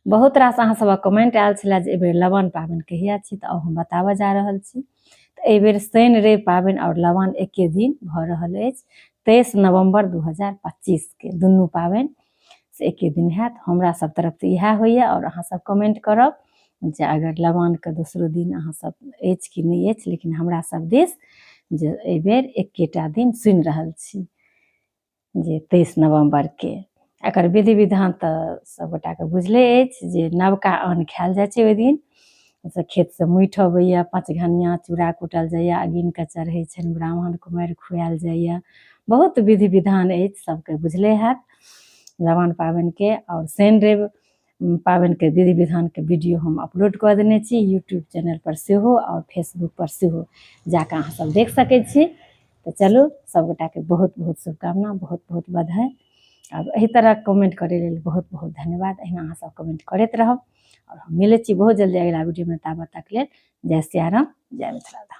बहुत रास अहाँ सबक कमेंट आयल छलै जे एहिबेर लवान पाबनि कहिया छी, तऽ आब हम बताबऽ जा रहल छी। तऽ एहिबेर शनि रवि पाबनि आओर लवान एके दिन भऽ रहल अछि, 23 नवम्बर 2025 के दुनू पाबनि से एके दिन हैत। हमरा सब तरफ तऽ इएह होइए, आओर अहाँ सब कमेंट करब जे अगर लवानके दोसरो दिन अहाँ सब अछि कि नहि अछि, लेकिन हमरा सब दिस जे एहिबेर एकेटा दिन सुनि रहल छी जे 23 नवम्बर के। एकर विधि विधान तऽ सबगोटाके बुझले अछि जे नवका अन्न खायल जाइ छै ओहि दिन, से खेतसँ मुठि अबैए, 5 घनिया चूड़ा कुटल जाइए, अगिनके चढ़ै छनि, ब्राह्मण कुमारि खुआयल जाइए, बहुत विधि विधान अछि, सबके बुझले हैत लवान पाबनिके। आओर शनि रवि पाबनिके विधि विधानके वीडियो हम अपलोड कऽ देने छी यूट्यूब चैनल पर सेहो आओर फेसबुक पर सेहो, जाकऽ अहाँ सब देख सकै छी। तऽ चलू सबगोटाके बहुत बहुत शुभकामना, बहुत बहुत बधाई। आब एहि तरह कमेंट करै लेल बहुत बहुत धन्यवाद। एहिना अहाँ सब कमेंट करैत रहब आओर हम मिलै छी बहुत जल्दी अगिला वीडियोमे। ताबत तक लेल जय सियाराम, जय मिथिला धाम।